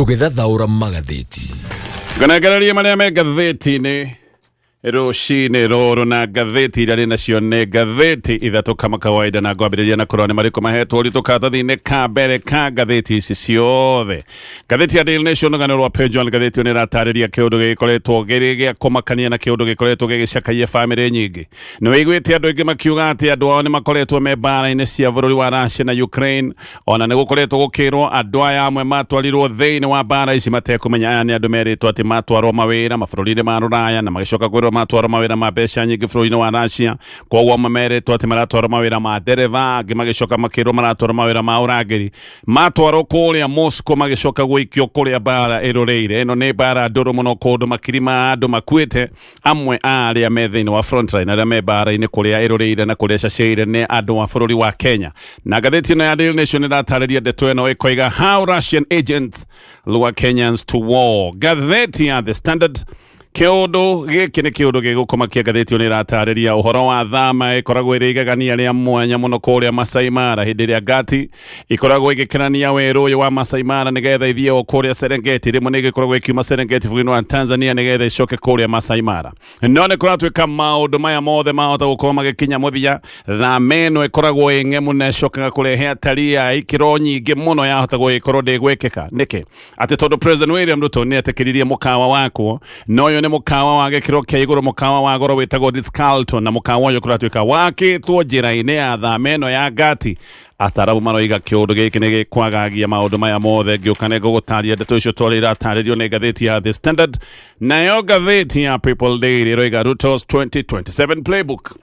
Tũgĩthathaũra magathĩti. Ngũnengererie marĩa me ngathĩti-inĩ rũcinĩ rũrũ, na ngathĩti iria rĩ nacio nĩ ngathĩti ithatũ kama kawaida, na ngwambĩrĩria na kũrora nĩ marĩkũ mahetwo ũritũ karatathi-inĩ ka mbere ka ngathĩti ici ciothe. Ngathĩti ya Daily Nation, rũgano rwa page 1, ngathĩti ĩyo nĩ ĩratarĩria kĩũndũ gĩgĩkoretwo gĩrĩ gĩa kũmakania na kĩũndũ gĩkoretwo gĩgĩcakaia bamĩrĩ nyingĩ. Nĩ wĩiguĩte andũ aingĩ makiuga atĩ andũ ao nĩ makoretwo me mbara-inĩ cia bũrũri wa Russia na Ukraine. Ona nĩ gũkoretwo gũkĩrwo andũ aya amwe matwarirwo thĩinĩ wa mbara ici matekũmenya. Aya nĩ andũ merĩtwo atĩ matwarwo mawĩra mabũrũri-inĩ ma rũraya na magĩcoka kwĩrwo matwarwo mawĩra ma mbeca nyingĩ bũrũri-inĩ wa Russia. Koguo amwe merĩtwo atĩ maratwarwo mawĩra ma ndereba, angĩ magĩcoka makĩrwo maratwarwo mawĩra ma ũrangĩri. Matwarwo kũrĩa Moscow magĩcoka gũikio kũrĩa mbara ĩrũrĩire. Ĩno nĩ mbara ndũrũ mũno, kũndũ makiri ma andũ makuĩte. Amwe a arĩa me thĩinĩ wa frontline, arĩa me mbara-inĩ kũrĩa ĩrũrĩire na kũrĩa ĩcacĩire, nĩ andũ a bũrũri wa Kenya. Na ngathĩti ĩno ya Daily Nation ĩratarĩria ndeto ĩno ĩkoiga, "How Russian agents lure Kenyans to war." Ngathĩti ya The Standard, kĩũndũ gĩkĩ nĩ kĩũndũ gĩgũkũmakia. Ngathĩti ĩyo nĩ ĩratarĩria ũhoro wa thama ĩkoragwo ĩrĩ igegania rĩa mwanya mũno kũrĩa Masai Mara, hĩndĩ ĩrĩa ngati ikoragwo igĩkĩrania werũ ũyũ wa Masai Mara nĩgetha ithiĩ o kũrĩa Serengeti. Rĩmwe nĩ ĩgĩkoragwo ĩkiuma Serengeti bũrũri-inĩ wa Tanzania nĩgetha icoke kũrĩa Masai Mara. No nĩ kũratuĩka maũndũ maya mothe mahota gũkorwo magĩkinya mũthia. Thama ĩno ĩkoragwo ĩ ng'emu na ĩcokaga kũrehe atarii a ikĩro nyingĩ mũno yahota gũgĩkorwo ndĩgwĩkĩka. Nĩkĩ? Atĩ tondũ President William Ruto nĩ etĩkĩririe mũkawa wakwo, na ũyũ nĩ mũkawa wa gĩkĩro kĩa igũrũ, mũkawa wa goro wĩtagwo Ritz-Carlton, na mũkawa ũyũ kũratuĩka wakĩtwo njĩra-inĩ ya thama ĩno ya ngati. Ataramu maroiga kĩũndũ gĩkĩ nĩ gĩkwagagia maũndũ maya mothe. Ngĩũka nĩ ngũgũtaria ndeto icio torĩa iratarĩrio nĩ ngathĩti ya The Standard. Nayo ngathĩti ya People Daily ĩroiga, "Ruto's 2027 playbook,"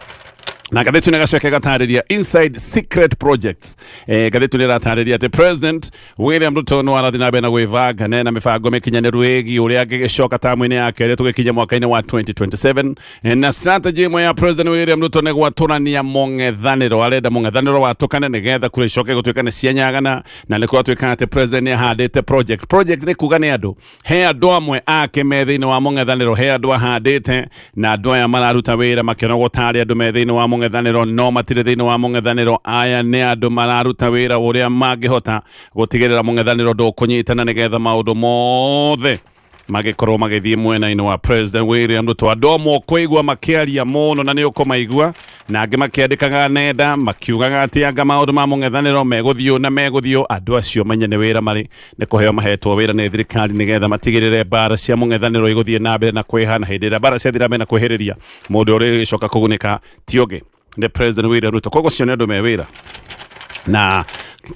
na ngathĩti ĩno ĩgacoka ĩgatarĩria "Inside secret projects". Ngathĩti ĩno ĩratarĩria atĩ President William Ruto no arathiĩ na mbere na gwĩbanga na ena mĩbango mĩkinyanĩru ĩgiĩ ũrĩa angĩgĩcoka tamu-inĩ ya kerĩ tũgĩkinya mwaka-inĩ wa 2027. Na strategy ĩmwe ya President William Ruto nĩ gwatũrania mũng'ethanĩro. Arenda mũng'ethanĩro watũkane nĩgetha kura icoke gũtuĩka nĩ cianyagana. Na nĩ kũratuĩka atĩ President nĩ ahandĩte project. Project nĩ kuga nĩ andũ, he andũ amwe ake me thĩinĩ wa mũng'ethanĩro, he andũ ahandĩte, na andũ aya mararuta wĩra makĩonagwo tarĩ andũ me thĩinĩ wa mũng'ethanĩro, no matirĩ thĩinĩ wa mũng'ethanĩro. Aya nĩ andũ mararuta wĩra ũrĩa mangĩhota gũtigĩrĩra mũng'ethanĩro ndũkũnyitana, nĩgetha maũndũ mothe magĩkorwo magĩthiĩ mwena-inĩ wa President William Ruto. Andũ amwe ũkũigua makĩaria mũno na nĩ ũkũmaigua, na angĩ makĩandĩkaga nenda makiugaga atĩ anga maũndũ ma mũng'ethanĩro megũthiĩ na megũthiĩ. Andũ acio menye nĩ wĩra marĩ nĩ kũheo mahetwo wĩra nĩ thirikari nĩgetha matigĩrĩre mbara cia mũng'ethanĩro igũthiĩ na mbere na kwĩha, na hĩndĩ ĩrĩa mbara ciathiĩ na mbere na kwĩhĩrĩria, mũndũ ũrĩa ũgĩcoka kũgunĩka ti ũngĩ nĩ President William Ruto. Koguo cio nĩ andũ me wĩra. Na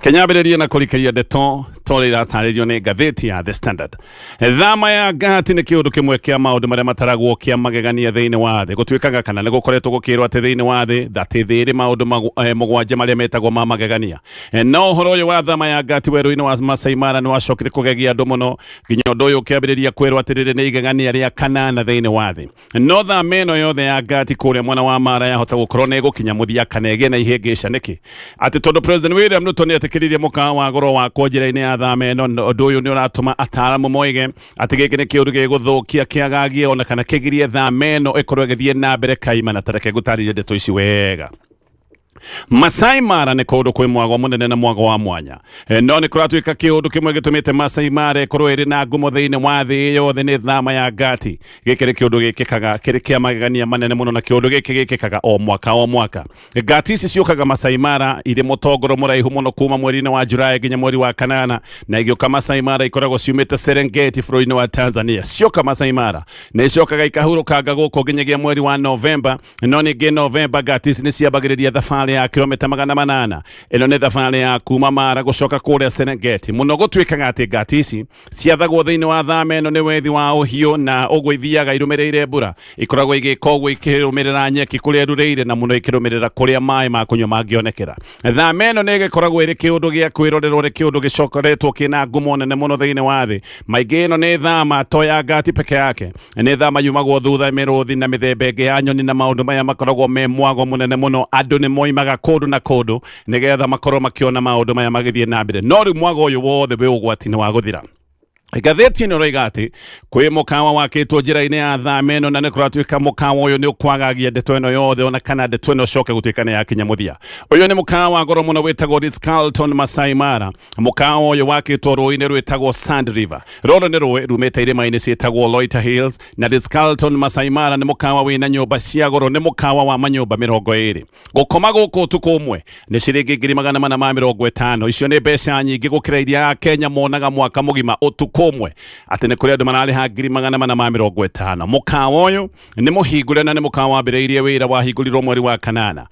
kenyambĩrĩrie na kũrikĩria ndeto torĩa iratarĩrio nĩ ngathĩti ya The Standard. Thama ya ngati nĩ kĩũndũ kĩmwe kĩa maũndũ marĩa mataragwo kĩa magegania thĩinĩ wa thĩ. Gũtuĩkaga kana nĩ gũkoretwo gũkĩrwo atĩ thĩinĩ wa thĩ atĩ thĩ ĩrĩ maũndũ 7 marĩa metagwo ma magegania. No ũhoro ũyũ wa thama ya ngati werũ-inĩ wa Masai Mara nĩ wacokire kũgegia andũ mũno, nginya ũndũ ũyũ ũkĩambĩrĩria kwĩrwo atĩ rĩrĩ nĩ igegania rĩa kanana thĩinĩ wa thĩ. No thama ĩno yothe ya ngati kũrĩa mwena wa Mara yahota gũkorwo nĩ ĩgũkinya mũthia kana ĩgĩe na ihĩngĩca. Nĩkĩ? Atĩ tondũ President William Ruto nĩ etĩkĩririe mũkawa wa goro wakwo njĩra-inĩ ya thama ĩno. Ũndũ ũyũ nĩ ũratũma ataaramu moige atĩ gĩkĩ nĩ kĩũndũ gĩgũthũkia, kĩagagie ona kana kĩgirie thama ĩno ĩkorwo ĩgĩthiĩ na mbere kaimana. Tareke ngũtarĩrie ndeto ici wega. Masai Mara nĩ kũndũ kwĩ mwago mũnene na mwago wa mwanya. No nĩ kũratuĩka kĩũndũ kĩmwe gĩtũmĩte Masai Mara ĩkorwo ĩrĩ na ngumo thĩinĩ wa thĩ yothe nĩ thama ya ngati. Gĩkĩ nĩ kĩũndũ gĩkĩkaga kĩrĩ kĩa magegania manene mũno, na kĩũndũ gĩkĩ gĩkĩkaga o mwaka o mwaka. Ngati ici ciũkaga Masai Mara irĩ mũtongoro mũraihu mũno kuma mweri-inĩ wa Julai nginya mweri wa kanana, na igĩũka Masai Mara ikoragwo ciumĩte Serengeti bũrũri-inĩ wa Tanzania. Cioka Masai Mara nĩ icokaga ikahurũkanga gũkũ nginyagia mweri wa Novemba. No ningĩ Novemba ngati ici nĩ ciambagĩrĩria thabarĩ ya kilomita 800. Ĩno nĩ thabarĩ ya kuma Mara gũcoka kũrĩa Serengeti. Mũno gũtuĩkaga atĩ ngati ici ciathagwo thĩinĩ wa thama ĩno nĩ wethi wa ũhiũ, na ũguo ithiaga irũmĩrĩire mbura. Ikoragwo igĩka ũguo ikĩrũmĩrĩra nyeki kũrĩa ĩrurĩire, na mũno ikĩrũmĩrĩra kũrĩa maĩ ma kũnyua mangĩonekera. Thama ĩno nĩ ĩgĩkoragwo ĩrĩ kĩũndũ gĩa kwĩrorerwo, nĩ kĩũndũ gĩcokoretwo kĩna ngumo nene mũno thĩinĩ wa thĩ. Maingĩ ĩno nĩ thama to ya ngati peke yake, nĩ thama yumagwo thutha mĩrũthi na mĩthemba ĩngĩ ya nyoni, na maũndũ maya makoragwo me mwago mũnene mũno. Andũ nĩ moimaga kũndũ na kũndũ nĩgetha makorwo makĩona maũndũ maya magĩthiĩ na mbere. No rĩu mwago ũyũ wothe wĩ ũgwati-inĩ wa gũthira. Ngathĩti ĩno ĩroiga atĩ kwĩ mũkawa wakĩtwo njĩra-inĩ ya thama ĩno, na nĩ kũratuĩka mũkawa ũyũ nĩ ũkwagagia ndeto ĩno yothe, ona kana ndeto ĩno ĩcoke gũtuĩka nĩ yakinya mũthia. Ũyũ nĩ mũkawa wa goro mũno wĩtagwo Ritz-Carlton Masai Mara. Mũkawa ũyũ wakĩtwo rũĩ-inĩ rwĩtagwo Sand River. Rũrũ nĩ rũĩ rumĩte irĩma-inĩ ciĩtagwo Loita Hills, na Ritz-Carlton Masai Mara nĩ mũkawa wĩna nyũmba cia goro, nĩ mũkawa wa manyũmba 20. Gũkoma gũkũ ũtukũ ũmwe nĩ ciringi 450,000. Icio nĩ mbeca nyingĩ gũkĩra iria Akenya monaga mwaka mũgima ũtukũ ũmwe, atĩ nĩ kũrĩ andũ mararĩha 450,000. Mũkawa ũyũ nĩ mũhingũre na nĩ mũkawa wambĩrĩirie wĩra, wahingũrirwo mweri wa kanana.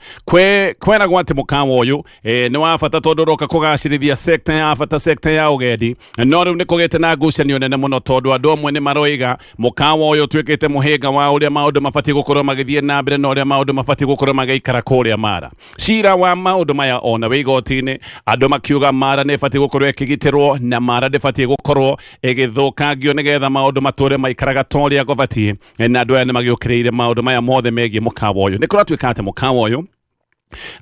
Kweragwo atĩ mũkawa ũyũ nĩ wa bata tondũ ũroka kũgacĩrithia sekta ya bata, sekta ya ũgendi. No rĩu nĩ kũgĩte na ngucanio nene mũno tondũ andũ amwe nĩ maroiga mũkawa ũyũ ũtuĩkĩte mũhĩnga wa ũrĩa maũndũ mabatiĩ gũkorwo magĩthiĩ na mbere na ũrĩa maũndũ mabatiĩ gũkorwo magĩikara kũrĩa Mara. Cira wa maũndũ maya ona wĩ igoti-inĩ, andũ makiuga Mara nĩ ĩbatiĩ gũkorwo ĩkĩgitĩrwo na Mara ndĩbatiĩ gũkorwo ĩgĩthũkangio nĩgetha maũndũ matũre maikaraga ta ũrĩa gũbatiĩ. Na andũ aya nĩ magĩũkĩrĩire maũndũ maya mothe megiĩ mũkawa ũyũ. Nĩ kũratuĩka atĩ mũkawa ũyũ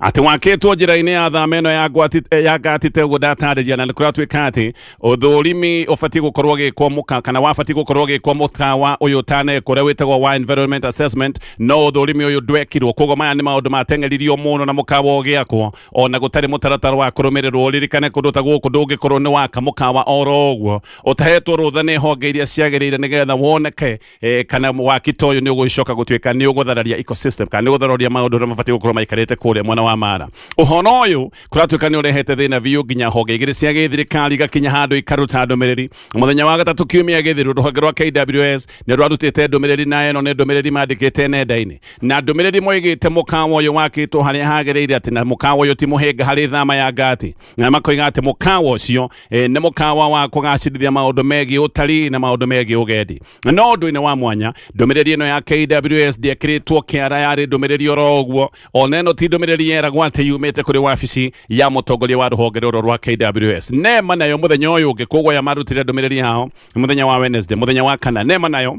atĩ wakĩtwo njĩra-inĩ ya thama ĩno ya ngwati ya ngatite ũguo ndatarĩria, na nĩ kũratuĩka atĩ ũthũrimi ũbatiĩ gũkorwo ũgĩkwo mũka kana wabatiĩ gũkorwo ũgĩkwo mũkawa ũyũ ũtanekwo, ũrĩa wĩtagwo wa environment assessment, no ũthũrimi ũyũ ndwekirwo. Koguo maya nĩ maũndũ mateng'eririo mũno na mũkawa ũgĩakwo ona gũtarĩ mũtaratara wa kũrũmĩrĩrwo. Ũririkane kũndũ ta gũkũ ndũngĩkorwo nĩ waka mũkawa oro ũguo ũtahetwo rũtha nĩ honge iria ciagĩrĩire nĩgetha woneke kana waki ta ũyũ nĩ ũgũcoka gũtuĩka nĩ ũgũthararia ecosystem kana nĩ ũgũthararia maũndũ ũrĩa mabatiĩ gũkorwo maikarĩte kũrĩa mwena wa Mara. Ũhoro ũyũ kũratuĩka nĩ ũrehete thĩna biũ nginya honge igĩrĩ cia gĩthirikari igakinya handũ ikaruta ndũmĩrĩri. Mũthenya wa gatatũ kiumia gĩthiru, rũhonge rwa KWS nĩ rwarutĩte ndũmĩrĩri, na ĩno nĩ ndũmĩrĩri mandĩkĩte nenda-inĩ, na ndũmĩrĩri moigĩte mũkawa ũyũ wakĩtwo harĩa hagĩrĩire, atĩ na mũkawa ũyũ ti mũhĩnga harĩ thama ya ngati, na makoiga atĩ mũkawa ũcio nĩ mũkawa wa kũgacĩrithia maũndũ megiĩ ũtarii na maũndũ megiĩ ũgendi. No ũndũ-inĩ wa mwanya, ndũmĩrĩri ĩno ya KWS ndĩekĩrĩtwo kĩara, yarĩ ndũmĩrĩri oro ũguo. Ona ĩno ti ndũmĩrĩri yeragwo atĩ yumĩte kũrĩ wabici ya mũtongoria wa rũhonge rũrũ rwa KWS. NEMA nayo mũthenya ũyũ ũngĩ, koguo aya marutire ndũmĩrĩri yao mũthenya wa Wednesday, mũthenya wa kana NEMA nayo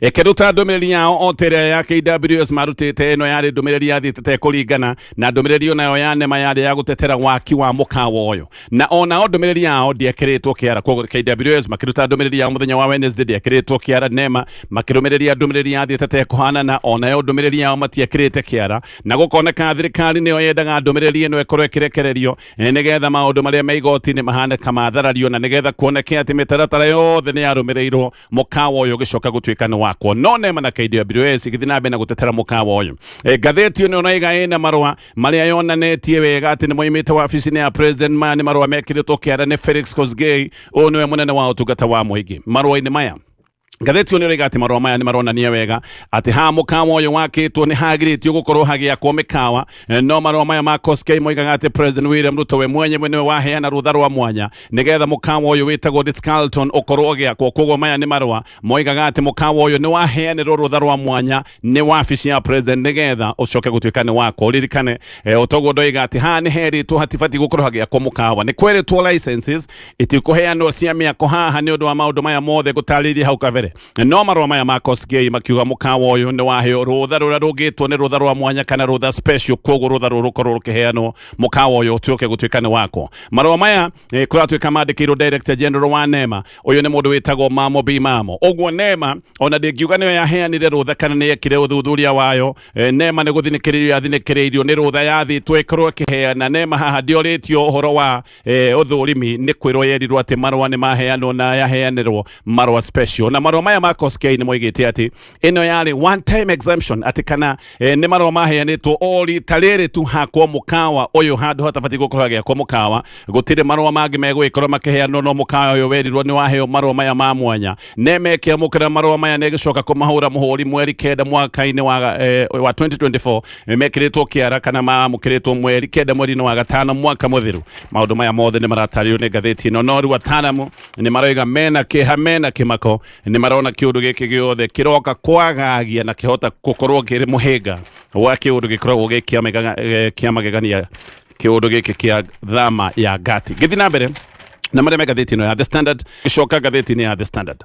ĩkĩruta ndũmĩrĩri yao o ta ĩrĩa ya KWS marutĩte. Ĩno yarĩ ndũmĩrĩri yathiĩte ta ĩkũringana na ndũmĩrĩri onayo ya NEMA yarĩ ya gũtetera waki wa mũkawa ũyũ, na onao ndũmĩrĩri yao ndĩekĩrĩtwo kĩara. Koguo KWS makĩruta ndũmĩrĩri yao mũthenya wa Wednesday ndĩekĩrĩtwo kĩara, NEMA makĩrũmĩrĩria ndũmĩrĩri yathiĩte ta ĩkũhanana, onayo ndũmĩrĩri yao matiekĩrĩte kĩara, na gũkoneka thirikari nĩyo yendaga ndũmĩrĩri ĩno ĩkorwo ĩkĩrekererio nĩgetha maũndũ marĩa me igoti-inĩ mahane kamatharario, na nĩgetha kuoneke atĩ mĩtaratara yothe nĩ yarũmĩrĩirwo mũkawa ũyũ ũgĩcoka gũtuĩka nĩ wakwo. No NEMA na KWS igĩthiĩ na mbere na gũtetera mũkawa ũyũ. Ngathĩti ĩno ĩraiga ĩna marũa marĩa yonanĩtie wega atĩ nĩ moimĩte wabici-inĩ ya president. Maya nĩ marũa mekĩrĩtwo kĩara nĩ Felix Kosgei, ũyũ nĩwe mũnene wa ũtungata wa mũingĩ. Marũa-inĩ maya, ngathĩti ĩyo nĩraiga atĩ marũa maya nĩ maronania wega atĩ haha mũkawa ũyũ wakĩtwo nĩ hagirĩtio gũkorwo hagĩakwo mĩkawa. No marũa maya ma Kosgei moigaga atĩ President William Ruto we mwenyewe nĩwe waheana rũtha rwa mwanya nĩgetha mũkawa ũyũ wĩtagwo Ritz-Carlton ũkorwo ũgĩakwo. Koguo maya nĩ marũa moigaga atĩ mũkawa ũyũ nĩ waheanĩrwo rũtha rwa mwanya nĩ wabici ya president nĩgetha ũcoke gũtuĩka nĩ wakwa. Ũririkane ũtoguo ndoiga atĩ haha nĩ herĩtwo hatibatiĩ gũkorwo hagĩakwo mũkawa, nĩ kwerĩtwo licenses itikũheanwo cia mĩako haha nĩ ũndũ wa maũndũ maya mothe ngũtarĩirie hau kabere. No marũa maya ma Kosgei makiuga mũkawa ũyũ nĩ waheo rũtha rũrĩa rũngĩtwo nĩ rũtha rwa mwanya kana rũtha special, koguo rũtha rũrũ rũkorwo rũkĩheanwo mũkawa ũyũ ũtuĩke gũtuĩka nĩ wakwa. Marũa maya kũratuĩka mandĩkĩirwo Director General wa NEMA, ũyũ nĩ mũndũ wĩtagwo Mamo B Mamo. Ũguo NEMA ona ndĩngiuga nĩyo yaheanire rũtha kana nĩ yekire ũthuthuria wayo. NEMA nĩ gũthinĩkĩrĩrio yathinĩkĩrĩirio nĩ rũtha yathĩtwo ĩkorwo ĩkĩheana. NEMA haha ndĩorĩtio ũhoro wa ũthũrimi, nĩ kwĩrwo yerirwo atĩ marũa nĩ maheanwo na yaheanĩrwo marũa special. Na marũa maya ma Kosgei nĩ moigĩte atĩ ĩno yarĩ one time exemption, atĩ kana nĩ marũa maheanĩtwo o rita rĩrĩ tu hakwo mũkawa ũyũ handũ hatabatiĩ gũkorwo hagĩakwo mũkawa. Gũtirĩ marũa mangĩ megũgĩkorwo makĩheanwo, no mũkawa ũyũ werirwo nĩ waheo marũa maya ma mwanya. NEMA ĩkĩamũkĩra marũa maya na ĩgĩcoka kũmahũra mũhũri mweri 9 mwaka-inĩ wa 2024, mekĩrĩtwo kĩara kana maamũkĩrĩtwo mweri 9 mweri-inĩ wa gatano mwaka mũthiru. Maũndũ maya mothe nĩ maratarĩrio nĩ ngathĩti ĩno, no rĩu ataramu nĩ maroiga mena kĩeha, mena kĩmako, nĩ marona kĩũndũ gĩkĩ gĩothe kĩroka kwagagia na kĩhota gũkorwo kĩrĩ mũhĩnga wa kĩũndũ gĩkoragwo gĩ kĩa magegania, kĩũndũ gĩkĩ kĩa thama ya ngati. Ngĩthiĩ na mbere na marĩa me ngathĩti ĩno ya The Standard, gĩcoka ngathĩti-inĩ ya The Standard.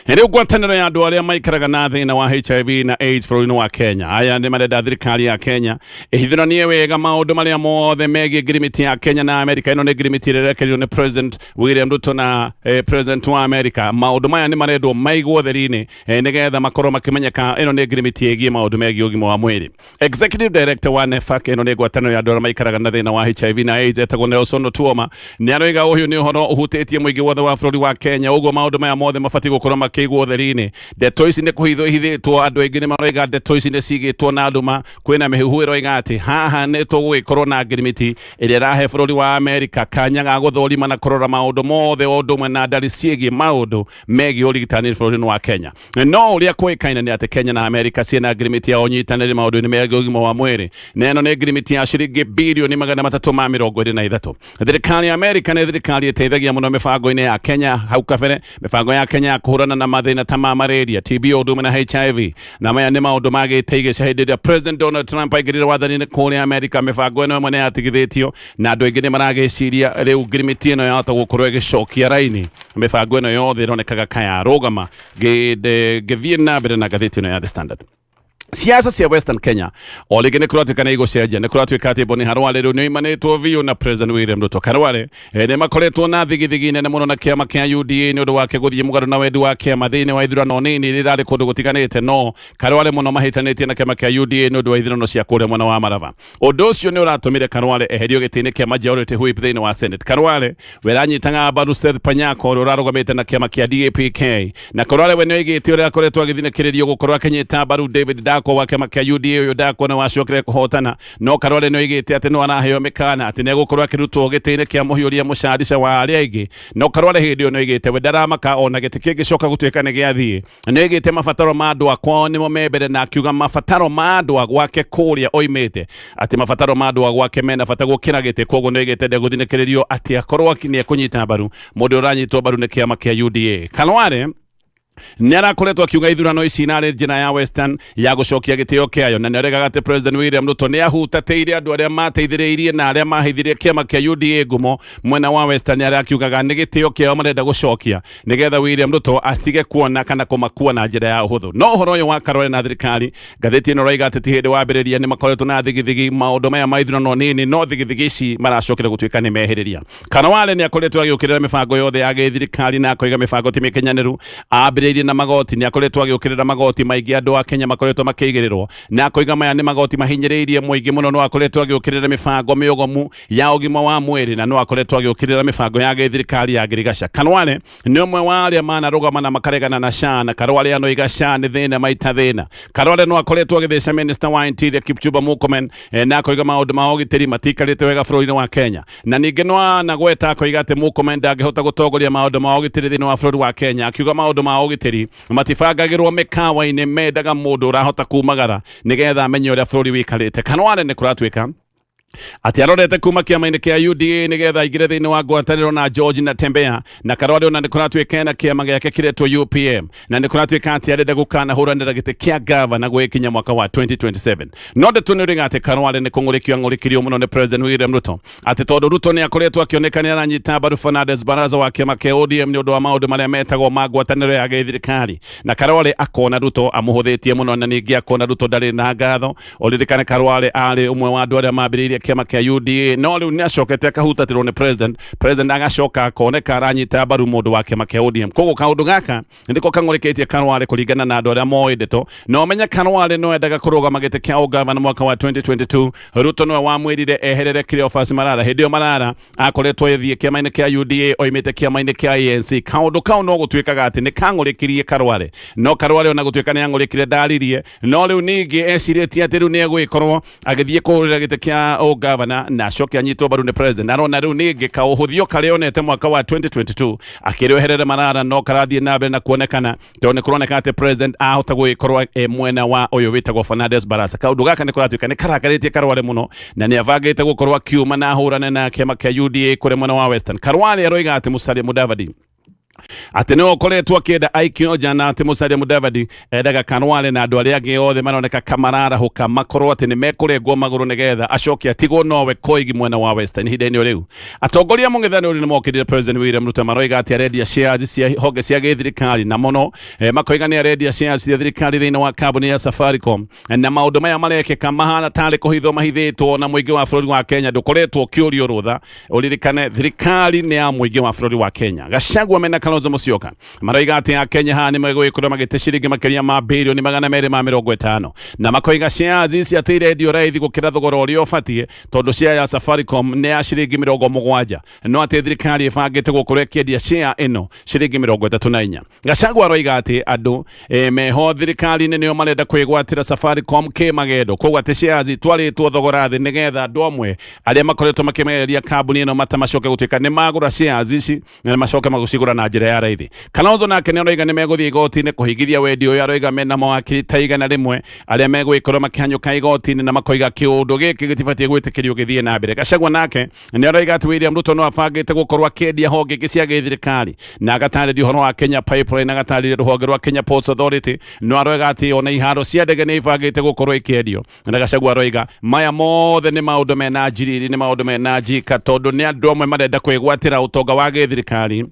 Rĩu ngwatanĩro ya andũ arĩa maikaraga na thĩna wa HIV na AIDS bũrũri-inĩ wa Kenya, aya nĩ marenda thirikari ya Kenya ĩhithũranie wega maũndũ marĩa mothe megiĩ ngirimiti ya Kenya na Amerika. Ĩno nĩ ngirimiti ĩrĩa ĩrekereirio nĩ President William Ruto na President wa Amerika. Maũndũ maya nĩ marendwo maigwo ũtheri-inĩ nĩgetha makorwo makĩmenyeka. Ĩno nĩ ngirimiti ĩgiĩ maũndũ megiĩ ũgima wa mwĩrĩ. Executive Director wa NEPHAK, ĩno nĩ ngwatanĩro ya andũ arĩa maikaraga na thĩna wa HIV na AIDS, etagwo Nelson Otuoma, nĩ aroiga ũyũ nĩ ũhoro ũhutĩtie mũingĩ wothe wa bũrũri wa Kenya, ũguo maũndũ maya mothe mabatiĩ gũkorwo makĩigwo ũtheri-inĩ. Ndeto ici nĩ kũhithwo ihithĩtwo, andũ aingĩ nĩ maroiga ndeto ici nĩ cigĩtwo na nduma. Kwĩna mĩhuhu ĩroiga atĩ haha nĩ tũgũgĩkorwo na ngirimiti ĩrĩa ĩrahe bũrũri wa Amerika kanya ga gũthũrima na kũrora maũndũ mothe o ũndũ ũmwe na ndari ciĩgiĩ maũndũ megiĩ ũrigitani bũrũri-inĩ wa Kenya. No ũrĩa kũĩkaine nĩ atĩ Kenya na Amerika ciĩna ngirimiti ya ũnyitanĩri maũndũ-inĩ megiĩ ũgima wa mwĩrĩ, na ĩno nĩ ngirimiti ya ciringi birioni 323. Thirikari ya Amerika nĩ thirikari ĩteithagia mũno mĩbango-inĩ ya Kenya hau kabere, mĩbango ya Kenya ya kũhũrana na mathĩna ta ma malaria, TB o ũndũ ũmwe na HIV, na maya nĩ maũndũ magĩte igĩca hĩndĩ ĩrĩa President Donald Trump aingĩrire wathani-inĩ kũrĩa Amerika. Mĩbango ĩno ĩmwe nĩ yatigithĩtio na andũ aingĩ nĩ maragĩciria rĩu ngirimiti ĩno yahota gũkorwo ĩgĩcokia raini mĩbango ĩno yothe ĩronekaga kayarũgama. Ngĩthiĩ na mbere na ngathĩti ĩno ya The Standard, siasa cia Western Kenya o rĩngĩ nĩ kũratuĩka nĩ igũcenjia. Nĩ kũratuĩka atĩ Boni Harware rĩu nĩ oimanĩtwo biũ na President William Ruto. Karware nĩ makoretwo na thigithigi nene mũno na kĩama kĩa UDA nĩ ũndũ wake gũthiĩ mũgarũ na wendi wa kĩama thĩinĩ wa ithurano nini iria irarĩ kũndũ gũtiganĩte, no Karware mũno mahĩtanĩtie na kĩama kĩa UDA nĩ ũndũ wa ithurano cia kũrĩa mwena wa Maraba. Ũndũ ũcio nĩ ũratũmire Karware eherio gĩtĩ-inĩ kĩa majority whip thĩinĩ wa Senate. Karware weranyitaga mbaru Seth Panyako ũrĩa ũrarũgamĩte na kĩama kĩa DAPK, na Karware we nĩoigĩte ũrĩa akoretwo agĩthinĩkĩrĩrio gũkorwo akĩnyita mbaru David Ndakwa wa kĩama kĩa UDA. Ũyũ Ndakwa nĩ wacokire kũhotana, no Karware nĩoigĩte atĩ no araheo mĩkana atĩ nĩegũkorwo akĩrutwo gĩtĩ-inĩ kĩa mũhiũria mũcarica wa arĩa aingĩ. No Karware hĩndĩ ĩyo nĩoigĩte we ndaramaka ona gĩtĩ kĩngĩcoka gũtuĩka nĩ gĩathiĩ. Nĩoigĩte mabataro ma andũ a kwao nĩmo me mbere, na akiuga mabataro ma andũ a gwake kũrĩa oimĩte, atĩ mabataro ma andũ a gwake mena bata gũkĩra gĩtĩ. Koguo nĩoigĩte ndegũthinĩkĩrĩrio atĩ akorwo nĩekũnyita mbaru mũndũ ũranyitwo mbaru nĩ kĩama kĩa UDA. Kalware nĩ arakoretwo akiuga ithurano ici narĩ njĩra ya Western ya gũcokia gĩtĩo kĩayo, na nĩaregaga atĩ President William Ruto nĩ ahutatĩire andũ arĩa mateithĩrĩirie na arĩa maheithirie kĩama kĩa UDA ngumo mwena wa Western, arĩa akiugaga nĩ gĩtĩo kĩao marenda gũcokia nĩgetha William Ruto atige kuona kana kũmakua na njĩra ya ũhũthũ. No ũhoro ũyũ wa Karore na thirikari, ngathĩti ĩno ĩroiga atĩ ti hĩndĩ wambĩrĩria, nĩ makoretwo na thigithigi maũndũ maya ma ithurano nini, no thigithigi ici maracokera gũtuĩka nĩ mehĩrĩria. Karware nĩ akoretwo agĩũkĩrĩra mĩbango yothe ya gĩthirikari na akoiga mĩbango ti mĩkinyanĩru. Ambĩrĩirie na magoti, nĩ akoretwo agĩũkĩrĩra magoti maingĩ andũ a Kenya makoretwo makĩigĩrĩrwo, na akoiga maya nĩ magoti mahinyĩrĩirie mũingĩ mũno. No akoretwo agĩũkĩrĩra mĩbango mĩogomu ya ũgima wa mwĩrĩ, na no akoretwo agĩũkĩrĩra mĩbango ya gĩthirikari ya ngirigaca. Karware nĩ ũmwe wa arĩa manarũgama na makaregana na SHA, na Karware anoiga SHA nĩ thĩna maita thĩna. Karware no akoretwo agĩtheca Minister wa Interior Kipchumba Murkomen na akoiga maũndũ ma ũgitĩri matiikarĩte wega bũrũri-inĩ wa Kenya, na ningĩ no anagweta akoiga atĩ Murkomen ndangĩhota gũtongoria maũndũ ma ũgitĩri thĩinĩ wa bũrũri wa Kenya, akiuga maũndũ ma ũgitĩri matibangagĩrwo mĩkawa-inĩ, mendaga mũndũ ũrahota kumagara nĩgetha amenye ũrĩa bũrũri wĩikarĩte. Karware nĩ kũratuĩka atĩ arorete kuma kĩama-inĩ kĩa UDA nĩgetha aingĩre thĩinĩ wa ngwatanĩro na George Natembeya, na Karware ona nĩ kũratuĩka ena kĩama gĩake kĩretwo UPM, na nĩ kũratuĩka atĩ arenda gũkanahũranĩra gĩtĩ kĩa gavana gwĩkinya mwaka wa 2027. No ndeto nĩ ũrĩga atĩ Karware nĩ kũng'ũrĩkio ang'ũrĩkirio mũno nĩ President William Ruto, atĩ tondũ Ruto nĩ akoretwo akĩoneka nĩ aranyita mbaru Fernandes Baraza wa kĩama kĩa ODM nĩ ũndũ wa maũndũ marĩa metagwo ma ngwatanĩro ya gĩthirikari, na Karware akona Ruto amũhũthĩtie mũno, na ningĩ akona Ruto ndarĩ na ngatho. Ũririkane Karware arĩ ũmwe wa andũ arĩa mambĩrĩirie kĩama kĩa UDA, no rĩu nĩ acokete akahutatĩrwo nĩ president, president agacoka akoneka aranyita mbaru mũndũ wa kĩama kĩa ODM. Koguo kaũndũ gaka nĩko kang'ũrĩkĩtie Karware kũringana na andũ arĩa moĩ ndeto. Na ũmenye Karware no endaga kũrũgama gĩtĩ kĩa ũgavana mwaka wa 2022. Ruto nĩwe wamwĩrire eherere Cleophas Malala. Hĩndĩ ĩyo Malala akoretwo ĩthiĩ kĩama-inĩ kĩa UDA oimĩte kĩama-inĩ kĩa ANC. Kaũndũ kau no gũtuĩkaga atĩ nĩ kang'ũrĩkirie Karware, no Karware ona gũtuĩka nĩ ang'ũrĩkire ndaririe, no rĩu ningĩ ecirĩtie atĩ rĩu nĩ egũgĩkorwo agĩthiĩ kũhũrĩra gĩtĩ kĩa ũgavana na acoke anyitwo mbaru nĩ president. Arona rĩu ningĩ kaũhũthio karĩa onete mwaka wa 2022 akĩrĩoherere Malala no karathiĩ na mbere na kuonekana, tondũ nĩ kũroneka atĩ president ahota gũgĩkorwo e mwena wa ũyũ wĩtagwo Fernandes Barasa. Kaũndũ gaka nĩ kũratuĩka nĩ karakarĩtie Karware mũno, na nĩ abangĩte gũkorwo akiuma na ahũrane na kĩama kĩa UDA kũrĩa mwena wa Western. Karware aroiga atĩ Musalia Mudavadi Atĩ nĩwe ũkoretwo akĩenda aikio nja, na atĩ Musalia Mudavadi endaga Karwale na andũ arĩa angĩ othe maroneka kamararahũka makorwo atĩ nĩ mekũrengwo magũrũ nĩgetha acoke atigwo nowe Koigi mwena wa Western. Ihinda-inĩ rĩu atongoria a mũng'ethanĩro nĩ mokĩrire President William Ruto, maroiga atĩ arendia shares cia honge cia gĩthirikari, na mũno makoiga nĩ arendia shares cia thirikari thĩinĩ wa kambuni ya Safaricom, na maũndũ maya marekĩka mahana tarĩ kũhithwo mahithĩtwo, na mũingĩ wa bũrũri wa Kenya ndũkoretwo ũkĩũrio rũtha. Ũririkane thirikari nĩ ya mũingĩ wa bũrũri wa Kenya. Gachagua mena Kalonzo Musyoka maroiga atĩ a Kenya haha nĩ megũgĩkorwo magĩte ciringi makĩria ma birioni 250, na makoiga shares ici atĩ irendio raithi gũkĩra thogora ũrĩa ũbatiĩ, tondũ share ya Safaricom nĩ ya ciringi 70, no atĩ thirikari ĩbangĩte gũkorwo ĩkĩendia share ĩno ciringi 34. Gachagua aroiga atĩ andũ meho thirikari-inĩ nĩo marenda kwĩgwatĩra Safaricom kĩmagendo, koguo atĩ shares itwarĩtwo thogora thĩ nĩgetha andũ amwe arĩa makoretwo makĩmereria kambuni ĩno matamacoke gũtuĩka nĩ magũra shares ici na macoke magũcigũra na njĩra ya raithi. Kalonzo nake nĩ aroiga nĩ megũthiĩ igoti-inĩ kũhingithia wendi ũyũ. Aroiga mena mawakiri ta 100 arĩa megũgĩkorwo makĩhanyũka igoti-inĩ, na makoiga kĩũndũ gĩkĩ gĩtibatiĩ gwĩtĩkĩrio gĩthiĩ na mbere. Gachagua nake nĩ aroiga atĩ William Ruto no abangĩte gũkorwo akĩendia honge ingĩ cia gĩthirikari, na agatarĩria ũhoro wa Kenya Pipeline, agatarĩria rũhonge rwa Kenya Ports Authority, no aroiga atĩ ona iharo cia ndege nĩ ibangĩte gũkorwo ikĩendio. Na Gachagua aroiga maya mothe nĩ maũndũ mena njiriri, nĩ maũndũ mena njika, tondũ nĩ andũ amwe marenda kwĩgwatĩra ũtonga wa gĩthirikari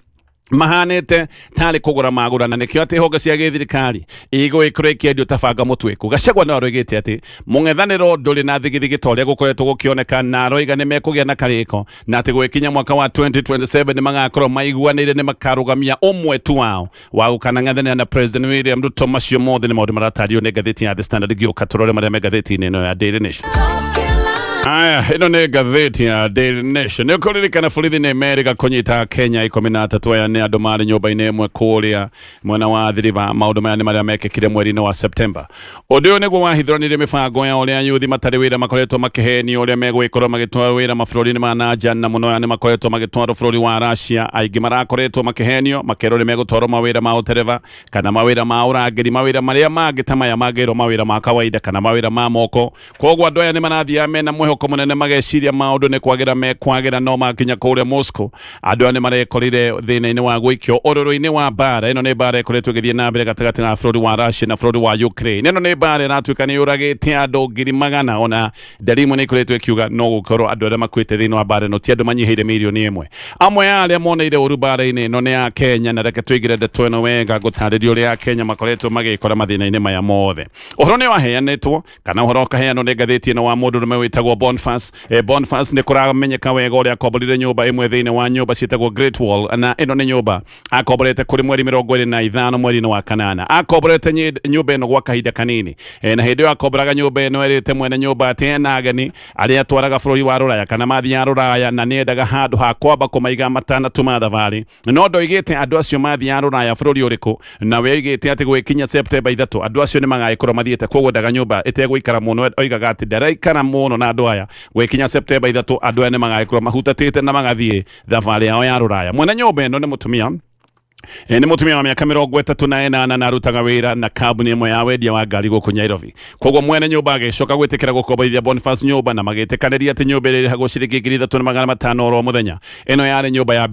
mahanĩte tarĩ kũgũra magũra, na nĩkĩo atĩ honge cia gĩthirikari igũgĩkorwo ikĩendio ta banga mũtuĩku. Gachagua no aroigĩte atĩ mũng'ethanĩro ndũrĩ na thigithigi ta ũrĩa gũkoretwo gũkĩoneka, na aroiga nĩ mekũgĩa na karĩko, na atĩ gũgĩkinya mwaka wa 2027 nĩ magakorwo maiguanĩire, nĩ makarũgamia ũmwe tu wao wa gũkanang'ethanĩra na President William Ruto. Macio mothe nĩ maũndũ maratario nĩ ngathĩti ya The Standard. Ngĩũka tũrore marĩa me ngathĩti-inĩ ĩno ya Daily Nation. Aya, ĩno nĩ ngathĩti ya Daily Nation. Nĩ ũkũririkana borithi nĩ merĩga kũnyita Kenya 13. Aya nĩ andũ marĩ nyũmba-inĩ ĩmwe kũrĩa mwena wa Athi River. Maũndũ maya nĩ marĩa mekĩkire mweri-inĩ wa September. Ũndũ ũyũ nĩguo wahithũranirie mĩbango ya ũrĩa yuthi matarĩ wĩra makoretwo makĩhenio ũrĩa megũgĩkorwo magĩtwarwo wĩra mabũrũri-inĩ ma nanja, na mũno aya nĩ makoretwo magĩtwarwo bũrũri wa Russia. Aingĩ marakoretwo makĩhenio makerwo nĩ megũtwarwo mawĩra ma ũtereba kana mawĩra ma ũrangĩri, mawĩra marĩa mangĩ ta maya mangĩrwo mawĩra ma kawaida kana mawĩra ma moko. Koguo andũ aya nĩ marathiaga mena mwĩhoko mũnene, mageciria maũndũ nĩ kwagĩra mekwagĩra, no makinya kũrĩa Moscow andũ aya nĩ marekorire thĩna-inĩ wa gũikio ũrũrũ-inĩ wa mbara. Ĩno nĩ mbara ĩkoretwo ĩgĩthiĩ na mbere gatagatĩ ga bũrũri wa Russia na bũrũri wa Ukraine. Ĩno nĩ mbara ĩratuĩka nĩ yũragĩte andũ ngiri magana, ona ndari imwe nĩ ikoretwo ĩkiuga no gũkorwo andũ arĩa makuĩte thĩinĩ wa mbara ĩno ti andũ manyihĩire 1 mirioni. Amwe a arĩa moneire ũru mbara-inĩ ĩno nĩ a Kenya, na reke tũingĩre ndeto ĩno wega ngũtarĩria ũrĩa a Kenya makoretwo magĩkora mathĩna-inĩ maya mothe. Ũhoro nĩ waheanĩtwo kana ũhoro ũkaheanwo nĩ ngathĩti ĩno wa mũndũrũme wĩtagwo Boniface. Boniface nĩ kũramenyeka wega ũrĩa akomborire nyũmba ĩmwe thĩinĩ wa nyũmba ciĩtagwo Great Wall, na ĩno nĩ nyũmba akomborete kũrĩ mweri 25 mweri-inĩ wa kanana. Akomborete nyũmba ĩno gwa kahinda kanini, na hĩndĩ ĩyo akomboraga nyũmba ĩno erĩte mwene nyũmba atĩ ena ageni arĩa atwaraga bũrũri wa rũraya kana mathiaga rũraya, na nĩendaga handũ ha kwamba kũmaiga matanatuma thabarĩ, no ndoigĩte andũ acio mathiaga rũraya bũrũri ũrĩkũ, na we oigĩte atĩ gũgĩkinya Septemba 3 andũ acio nĩ magagĩkorwo mathiĩte. Koguo ndaga nyũmba ĩtegũikara mũno, oigaga atĩ ndaraikara mũno na andũ aya. Gũgĩkinya Septemba 3 andũ aya nĩ magagĩkorwo mahutatĩte na magathiĩ thabarĩ yao ya rũraya. Mwene nyũmba ĩno nĩ mũtumia nĩ mũtumia wa mĩaka 38, na arutaga wĩra na kambuni ĩmwe ya wendia wa ngari gũkũ Nairobi. Koguo mwene nyũmba agĩcoka gwĩtĩkĩra gũkomborithia Boniface nyũmba, na magĩtĩkanĩria atĩ nyũmba ĩrĩa ĩrĩhagwo ciringi 3500 oro mũthenya. Ĩno yarĩ nyũmba ya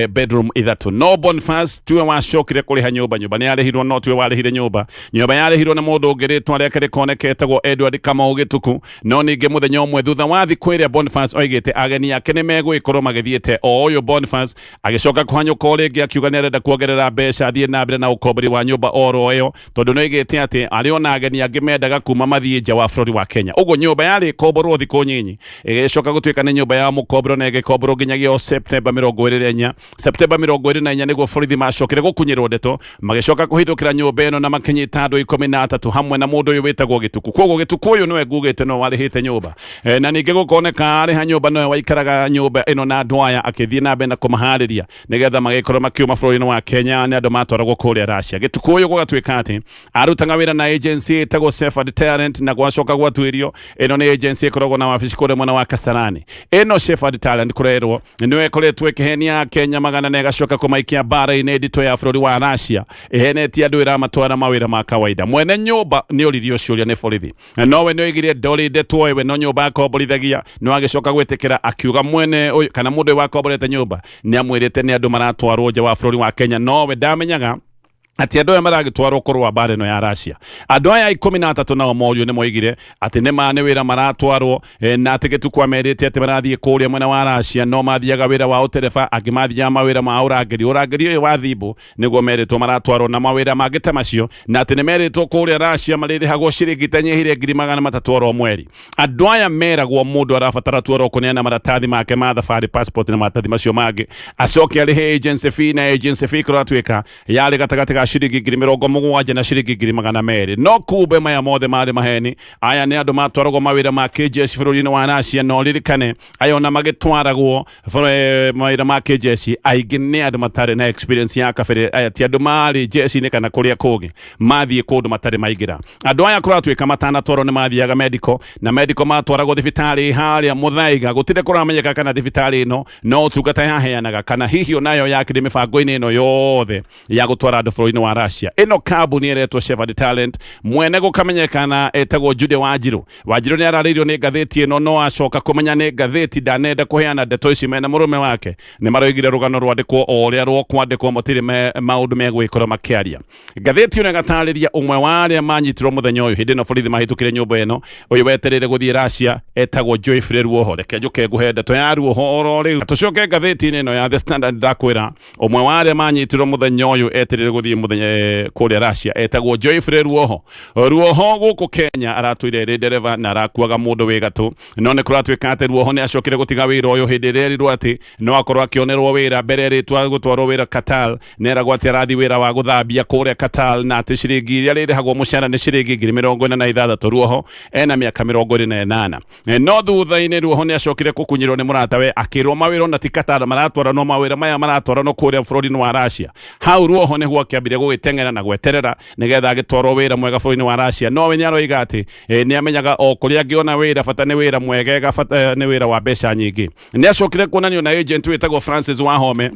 bedroom ithatũ, no Boniface tiwe wacokire kũrĩha nyũmba. Nyũmba nĩ yarĩhirwo, no tiwe warĩhire nyũmba. Nyũmba yarĩhirwo nĩ mũndũ ũngĩ rĩtwa rĩake rĩkoneka etagwo Edward Kamau Gĩtuku. No ningĩ mũthenya ũmwe thutha wa thikũ ĩrĩa Boniface oigĩte ageni ake nĩ megũgĩkorwo magĩthiĩte, o ũyũ Boniface agĩcoka kũhanyũka o rĩngĩ akiuga nĩ arenda kuongerera mbeca athiĩ na mbere na ũkombori wa nyũmba oro ĩyo, tondũ nĩ oigĩte atĩ arĩ ona ageni angĩ mendaga kuma mathiĩ nja wa bũrũri wa Kenya. Ũguo nyũmba yarĩ ĩkomborwo thikũ nyinyi ĩgĩcoka gũtuĩka nĩ nyũmba ya mũkomboro, na ĩgĩkomborwo nginyagia o Septemba 24. Septemba 24 nĩguo borithi macokire gũkunyĩrwo ndeto, magĩcoka kũhithũkĩra nyũmba ĩno na makĩnyita andũ 13 hamwe na mũndũ ũyũ wĩtagwo Gĩtuku. Koguo Gĩtuku ũyũ nĩwe ngugĩte no warĩhĩte nyũmba, na ningĩ gũkoneka arĩha nyũmba nowe waikaraga nyũmba ĩno na andũ aya, akĩthiĩ na mbere na kũmaharĩria nĩgetha magĩkorwo makiuma bũrũri-inĩ wa Kenya nĩ andũ matwaragwo kũrĩa Russia. Gĩtuku ũyũ gũgatuĩka atĩ arutaga wĩra na agency ĩtagwo Shepherd Talent, na gwacoka gwatuĩrio ĩno nĩ agency ĩkoragwo na wabici kũrĩa mwena wa Kasarani. Ĩno Shepherd Talent kũrerwo nĩyo ĩkoretwo ĩkĩhenia Kenya magana na ĩgacoka kũmaikia mbara-inĩ nditũ ya bũrũri wa Russia, ĩhenetie andũ ĩramatwara mawĩra ma kawaida. Mwene nyũmba nĩ oririo ciũria nĩ borithi, nowe nĩ oigire ndorĩ ndeto we no nyũmba akomborithagia, no agĩcoka gwĩtĩkĩra akiuga mwene ũyũ kana mũndũ ũyũ wakomborete nyũmba nĩ amwĩrĩte nĩ andũ maratwarwo nja wa bũrũri wa Kenya. Kenya nowe ndamenyaga atĩ andũ aya maragĩtwarwo kũrũa mbara ĩno ya Russia. Andũ aya 13 nao morio nĩ moigire atĩ nĩ ma nĩ wĩra maratwarwo, na atĩ gĩtukũ amerite atĩ marathiĩ kũrĩa mwena wa Russia, no mathiaga wĩra wa ũtereba, angĩ mathiaga mawĩra ma ũrangĩri. Ũrangĩri ũyũ wa thimbu nĩguo merĩtwo maratwarwo na mawĩra mangĩ ta macio, na atĩ nĩ merĩtwo kũrĩa Russia marĩrĩhagwo ciringi itanyihĩire 300,000 oro mweri. Andũ aya meragwo mũndũ arabatara tu oro kũneana maratathi make ma thabarĩ, passport na maratathi macio mangĩ, acoke arĩhe agency fee, na agency fee kũratuĩka yarĩ gatagatĩ ga ciringi 70,000 na ciringi 200,000. No kumbe maya mothe marĩ maheni. Aya nĩ andũ matwaragwo mawĩra ma kĩjeshi bũrũri-inĩ wa Russia, na ũririkane aya ona magĩtwaragwo mawĩra ma kĩjeshi aingĩ nĩ andũ matarĩ na experience ya kabere. Aya ti andũ marĩ jeshi-inĩ kana kũrĩa kũngĩ, mathiĩ kũndũ matarĩ maingĩra. Andũ aya kũratuĩka matanatwarwo nĩ mathiaga medical, na medical matwaragwo thibitarĩ harĩa Muthaiga. Gũtirĩ kũramenyeka kana thibitarĩ ĩno no ũtungata yaheanaga kana hihi onayo yakĩrĩ mĩbango-inĩ ĩno yothe ya gũtwara andũ bũrũri-inĩ wa Russia. Ĩno kambuni ĩretwo Shepherd Talent, mwene gũkamenyekana etagwo Jude Wanjiru. Wanjiru nĩ ararĩirio nĩ ngathĩti ĩno, no acoka kũmenya nĩ ngathĩti ndanenda kũheana ndeto ici mena mũrũme wake. Nĩ maroigire rũgano rwandĩkwo o ũrĩa rũkwandĩkwo, matirĩ maũndũ megwĩkora makĩaria. Ngathĩti ĩno ĩgatarĩria ũmwe wa arĩa manyitirwo mũthenya ũyũ hĩndĩ ĩno borithi mahĩtũkire nyũmba ĩno. Ũyũ wetereire gũthiĩ Russia etagwo Joyfrey Ruoho. Reke njũke ngũhe ndeto ya Ruoho oro rĩu. Tũcoke ngathĩti-inĩ ĩno ya The Standard, ndakwĩra ũmwe wa arĩa manyitirwo mũthenya ũyũ etereire gũthiĩ mũthenya kũrĩa Russia etagwo Joyfrey Ruoho. Ruoho gũkũ Kenya aratũire ĩrĩ ndereba na arakuaga mũndũ wĩ gatũ, no nĩ kũratuĩka atĩ Ruoho nĩ acokire gũtiga wĩra ũyũ hĩndĩ ĩrĩa erirwo atĩ no akorwo akĩonerwo wĩra. Mbere erĩtwo gũtwarwo wĩra Qatar, neragwo atĩ arathiĩ wĩra wa gũthambia kũrĩa Qatar, na atĩ ciringi iria rĩrĩhagwo mũcara nĩ ciringi 46,000. Ruoho ena mĩaka 28. No thutha-inĩ Ruoho nĩ acokire kũkunyĩrwo nĩ mũratawe, akĩrwo mawĩra ona ti Qatar maratwara, no mawĩra maya maratwarwo kũrĩa bũrũri-inĩ wa Russia. Hau Ruoho nĩguo akĩambire gũgĩteng'era na gweterera nĩgetha agĩtwarwo wĩra mwega bũrũri-inĩ wa Russia. No we nĩ aroiga atĩ nĩ amenyaga o kũrĩa angĩona wĩra, bata nĩ wĩra mwegega, bata nĩ wĩra wa mbeca nyingĩ. Nĩ acokire kuonanio na agent wĩtagwo Francis Wahome.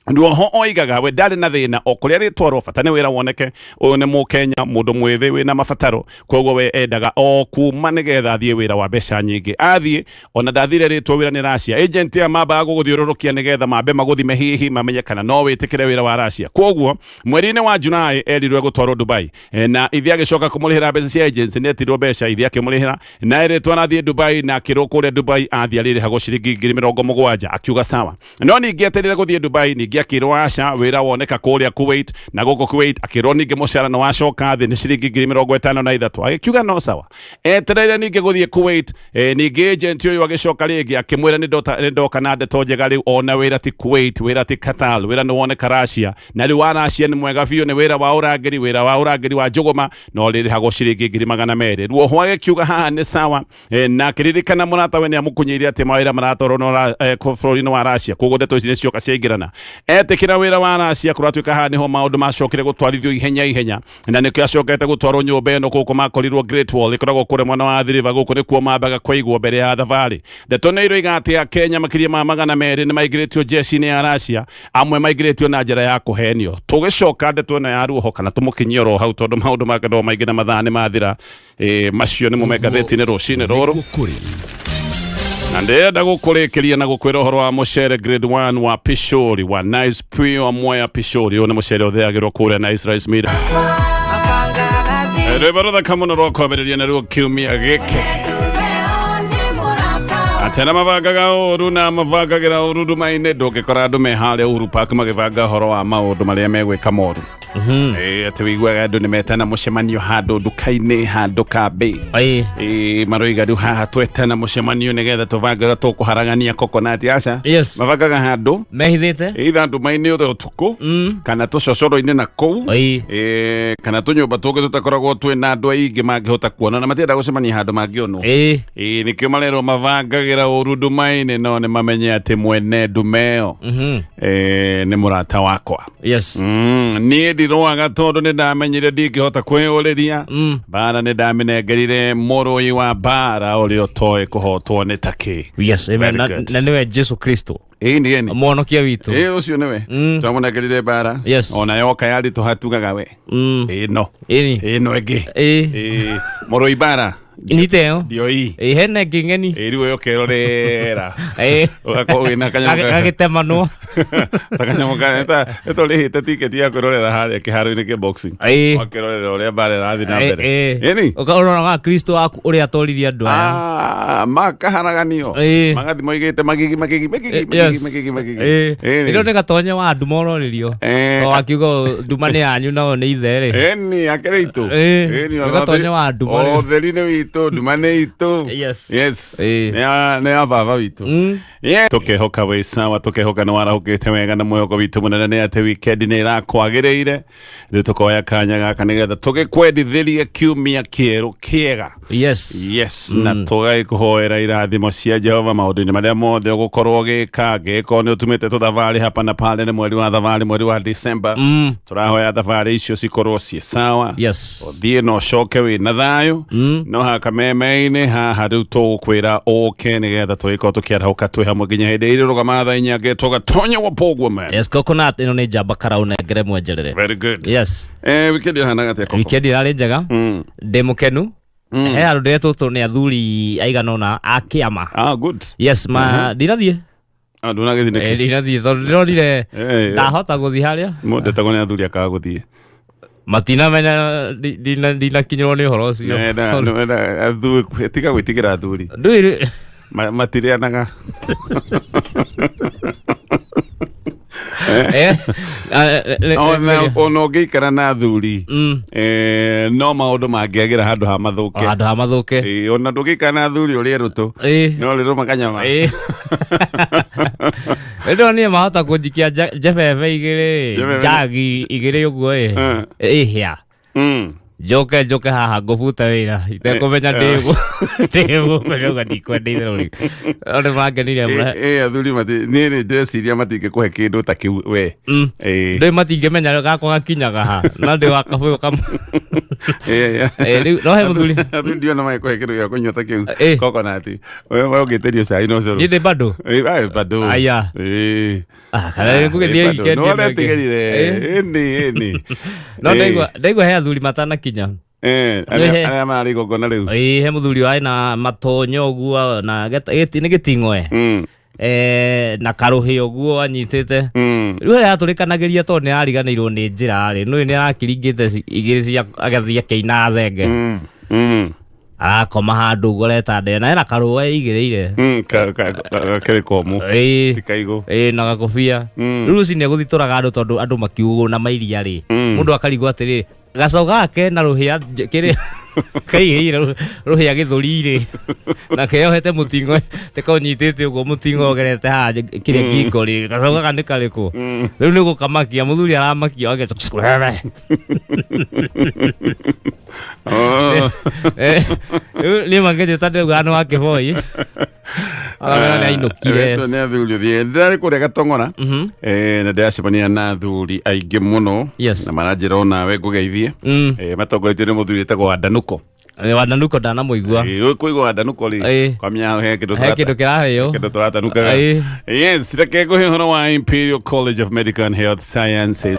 Ruoho oigaga we ndarĩ na thĩna o kũrĩa rĩtwarwo, bata nĩ wĩra woneke. Ũyũ nĩ mũkenya, mũndũ mwĩthĩ wĩna mabataro, koguo we endaga o kuma nĩgetha athiĩ wĩra wa mbeca nyingĩ. Athiĩ ona ndathire rĩtwo wĩra nĩ Russia, agent aya mambaga gũgũthiũrũrũkia nĩgetha mambe magũthime hihi mamenye kana no wĩtĩkĩre wĩra wa Russia. Koguo mweri-inĩ wa Julai erirwo gũtwarwo Dubai, na ithe agĩcoka kũmũrĩhĩra mbeca cia agency, nĩ etirwo mbeca ithe akĩmũrĩhĩra, na erĩtwo arathiĩ Dubai, na akĩrwo kũrĩa Dubai athiĩ arĩrĩhagwo ciringi 70,000. Akiuga sawa, no ningĩ eterire gũthiĩ Dubai, ningĩ akĩrwo aca, wĩra woneka kũrĩa Kuwait, na gũkũ Kuwait akĩrwo ningĩ mũcara nĩ wacoka thĩ nĩ ciringi 53,000. Agĩkiuga no sawa, etereire ningĩ gũthiĩ Kuwait. Ningĩ agent ũyũ agĩcoka rĩngĩ akĩmwĩra nĩ ndoka na ndeto njega rĩu, ona wĩra ti Kuwait, wĩra ti Qatar, wĩra nĩ woneka Russia, na rĩu wa Russia nĩ mwega biũ, nĩ wĩra wa ũrangĩri, wĩra wa ũrangĩri wa njũgũma, no rĩrĩhagwo ciringi 200,000. Ruoho agĩkiuga haha nĩ sawa, na akĩririkana mũratawe nĩ amũkunyĩire atĩ mawĩra maratwarwo no bũrũri-inĩ wa Russia. Koguo ndeto ici nĩ cioka ciaingĩrana. Etĩkĩra wĩra wa Russia, kũratuĩka haha nĩho maũndũ macokire gũtwarithio ihenya ihenya, na nĩkĩo acokete gũtwarwo nyũmba ĩno gũkũ makorirwo Great Wall ĩkoragwo kũrĩa mwena wa Athi River. Gũkũ nĩkuo mambaga kũigwo mbere ya thabarĩ. Ndeto nĩ iroiga atĩ Akenya makĩria ma 200 nĩ maingĩrĩtio jeshi-inĩ ya Russia, amwe maingĩrĩtio na njĩra ya kũhenio. Tũgĩcoka ndeto ĩno ya Ruoho kana tũmũkinyie oro hau, tondũ maũndũ make no maingĩ na mathaa nĩ mathira. Macio nĩmo me ngathĩti-inĩ rũcinĩ rũrũ, na ndĩrenda gũkũrĩkĩria na gũkwĩra ũhoro wa mũcere grade 1 wa Pishori wa Nice Pure Mwea Pishori. Ũyũ nĩ mũcere ũthĩagĩrwo kũrĩa Nice Rice Mill. Rwĩmbo rũthaka mũno rwa kwambĩrĩria naruo kiumia gĩkĩ, atĩ arĩa mabangaga ũru na mabangagĩra ũru nduma-inĩ, ndũngĩkora andũ me harĩa Uhuru Park magĩbanga ũhoro wa maũndũ marĩa megwĩka moru. Atĩ wĩiguaga andũ nĩ metana mũcemanio handũ nduka-inĩ, handũ kambĩ. Maroiga rĩu haha twetana mũcemanio nĩgetha tũbange ũrĩa tũkũharagania coconut. Aca, mabangaga handũ mehithĩte, either nduma-inĩ ũrĩa ũtukũ kana tũcocoro-inĩ na kũu, kana tũnyũmba tũngĩ tũtakoragwo twĩna andũ aingĩ mangĩhota kuona, na matienda gũcemania handũ mangĩonwo. Nĩkĩo marerwo mabangagĩra ũru nduma-inĩ, no nĩ mamenye atĩ mwene nduma ĩyo nĩ mũrata wakwa. Niĩ ndirũaga tondũ nĩ ndamenyire ndingĩhota kwĩyũrĩria mbara, nĩ ndamĩnengerire mũrũi wa mbara ũrĩa ũtoĩ kũhotwo nĩ takĩ. Yes, amen. Very Na, good. na nĩwe Jesu Kristo, Ĩĩ nĩ eni mwonokia witũ. Ĩĩ ũcio nĩwe twamũnengerire mbara. Ona yoka yaritũha tugaga we ĩno Ĩni. ĩno ĩngĩ. Ĩĩ. Ĩĩ, mũrũi mbara. Nite ĩyo. Ndioi. Ĩ hena ĩngĩ ng'eni. Ĩ rĩu ũyũ ũkerorera. Ĩ. Ũgakorwo wĩna kanyamũ Gagĩtemanwo. Ta kanyamũ ka ta tũrĩhĩte tiketi ya kwĩrorera harĩa kĩharo-inĩ kĩa boxing. Ĩ. Ũgakĩrorera ũrĩa mbara ĩrathiĩ na mbere. Ĩ. Ĩni. Ũkarora wa Kristo waku ũrĩa atoririe andũ aya. Ah, makaharaganio. Ĩ. Magathi moigĩte magigi magigi magigi magigi Yes. magigi magigi. Ĩ. Ĩni. Ĩno nĩ gatonye wa nduma ũrorĩrio. Eh. To akiuga nduma nĩ yanyu nao nĩ ithe rĩ. Ĩni akĩrĩ itũ. Ĩ. Ĩni Nĩ gatonye wa nduma rĩ. Ũtheri nĩ witũ, nduma nĩ itũ. Yes. Yes. Ĩ. Nĩ ya nĩ ya baba witũ. Yeah. Tukehoka wĩ sawa, tukehoka nĩ warahũkĩte wega na mwĩhoko witũ mũnene nĩ atĩ weekend nĩ ĩrakwagĩrĩire. Rĩu tũkoya kanya gaka nĩgetha tũgĩkwendithĩrie kiumia kĩerũ kĩega. Yes. Yes, na tũgagĩkũhoera irathimo cia Jehova maũndũ-inĩ marĩa mothe ũgũkorwo ũgĩka, angĩgĩkorwo nĩ ũtumĩte tũthabarĩ hapa na pale, nĩ mweri wa thabarĩ, mweri wa December. Tũrahoya thabarĩ icio cikorwo ciĩ sawa. Yes. Ũthiĩ na ũcoke wĩ na thayũ. No haka meme-inĩ haha rĩu tũgũkwĩra ũke nĩgetha tũgĩkorwo tũkĩarahũka twĩ hamwe nginya hĩndĩ ĩrĩa rũgama thaa inya ngetwo gatonya wa Pogwo man. Yes, coconut ĩno nĩ njamba karau nengere mwenjerere. Very good. Yes. Weekend ĩrahanaga atĩa Koko? Weekend ĩrarĩ njega. Ndĩ mũkenu. He handũ ndĩretũtwo nĩ athuri aigana ũna a kĩama. Ah, good. Yes, ma ndinathiĩ. Ah, ndũnagĩthiĩ nĩkĩ? Ndinathiĩ tondũ ndĩronire ndahota gũthiĩ harĩa. Mũndũ etagwo nĩ athuri akaga gũthiĩ. Matinamenya ndinakinyĩrwo nĩ ũhoro ũcio. Nĩwenda athuri tiga gwĩtigĩra athuri. Ndũĩ Matirĩanaga. Ona ũngĩikara na athuri no maũndũ mangĩagĩra handũ ha mathũke. Handũ ha mathũke. Ona ndũngĩikara na athuri ũrĩe rũtũ. No rĩrũma kanyama. Ndĩronire mahota kũnjikia njebebe igĩrĩ, Njebebe. njagi igĩrĩ ũguo ĩ. Ĩhĩa. Njoke njoke haha ngũbute wĩra itekũmenya ndĩ gũkũ ndauga ndikwenda itherũ rĩu. No nĩ mangenire mũno. Athuri niĩ nĩ ndĩreciria matingĩkũhe kĩndũ ta kĩu we. Ndũĩ matingĩmenya gakwa gakinyaga ha na ndĩ wa kabũyũ kamwe. Rĩu no he mũthuri. Athuri ndiona magĩkũhe kĩndũ gĩa kũnyua ta kĩu. Coconut. We ũngĩtĩrio cai no ũcũrũ. Niĩ ndĩ bado. Bado. Aya. Kana nĩ ngũgĩthiĩ weekend No ĩno ĩngĩ. aretigĩrire. Ĩni ĩni. No ndaigua he athuri matanakinya. Arĩa mararĩ igongona rĩu. Ĩĩ he mũthuri warĩ na matonyo ũguo na nĩ gĩting'oe. Na karũhĩ ũguo anyitĩte. Rĩu harĩa atũrĩkanagĩria tondũ nĩ ariganĩirwo nĩ njĩra rĩ, nũĩ nĩ arakĩringĩte igĩrĩ cia agathiĩ akĩina thenge. Arakoma handũ ũguo areta ndege na ena karũa eigĩrĩire. Gakĩrĩ komũ. Ĩĩ. Ti kaigũ. Ĩĩ na gakobia. Rĩu rũcinĩ egũthitũraga andũ tondũ andũ makiugwo na mairia rĩ. Mũndũ akarigwo atĩrĩrĩ, gacaũ gaka kena rũhĩa kĩrĩa kaigĩire rũhĩa gĩthũri rĩ. Na keyohete mũting'o tekaũnyitĩte ũguo mũting'o ũgerete haha kĩrĩa ngingo rĩ. Gacaũ gaka nĩ karĩkũ? Rĩu nĩ gũkamakia mũthuri aramakia agĩcoka. Rĩu niĩ mangĩnjĩta ndĩrauga nĩ wa kĩboi. Aramera nĩ ainũkire. Wetwo nĩ athuri ũthiĩ ndĩrarĩ kũrĩa Gatong'ora na ndĩracemania na athuri aingĩ mũno Yes. na maranjĩra onawe ngũgeithie. Matongoretio nĩ mũthuri wĩtagwo Wandanuko. Wandanuko ndanamũigua. Kũigua Wandanuko rĩ kwamenya he kĩndũ He kĩndũ kĩrarĩo. kĩndũ tũratanukaga. Yes, reke ngũhe ũhoro wa Imperial College of Medical and Health Sciences.